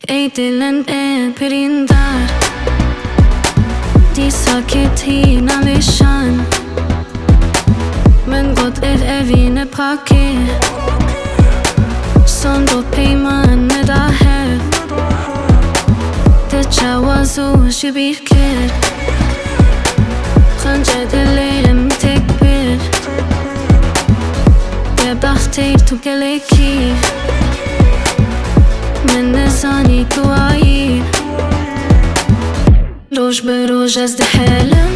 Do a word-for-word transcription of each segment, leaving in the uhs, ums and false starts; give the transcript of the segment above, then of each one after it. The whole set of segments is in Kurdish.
Ey dilên ê birîndar, dîsa ketî navê şan. Min got ev evî ne pak e. Sond û peyman me da hev. Te çawa zû ji bîr kir? Xince dilê min têk bir. Te bextê tu gelekî. Min nezanî tu wayî. Roj bi roj ez dihelim.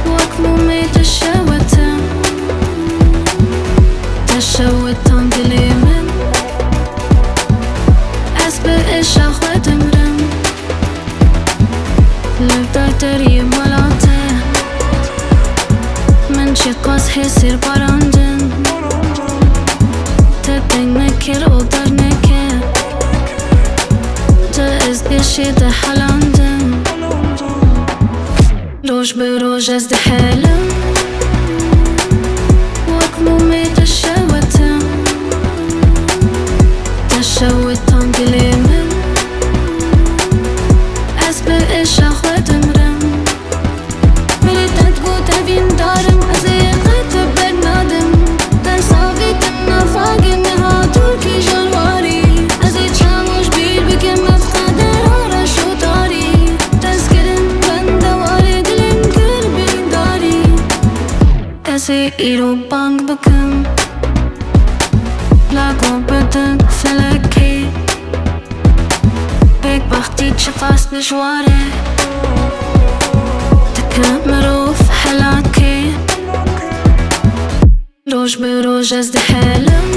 Wek mûmê dişewitim. Te şewitan dilê min. Ez bi êşa xwe dimrim. Li ber deriyê mala te. Min çiqas hêsir barandin. Te deng nekir û dernekir. Te ez pêşê de helandim. Roj bi roj ez dihelim. Wek mûmê dişewitim. Te şewitan dilê min. Ez bi êşa xwe dimrim. Millet got evîndarim, ez ê qet bernadim. Te savî tim nafagin niha tu kîjan warî. Ez ê çawa ji bîr bikim ev qedera reş û tarî. Destkirin bende warê dilên kir bîndarî. Ez ê îro bang bikim. Lago bidin felekê. Bêkbextî çiqas dijwar e. Dike mirov helakê. Roj bi roj ez dihelim.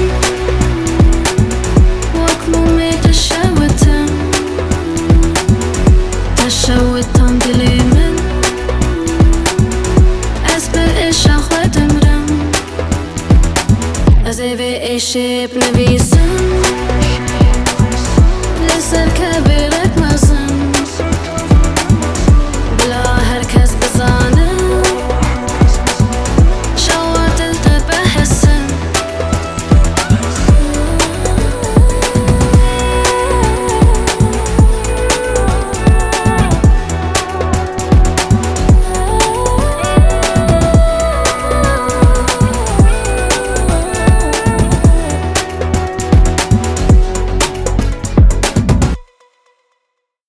Wek mûmê dişewitim. Te şewitan dilê min. Ez bi êşa xwe dimrim. Ez ê vê êşê binivîsim. Li ser kevêrek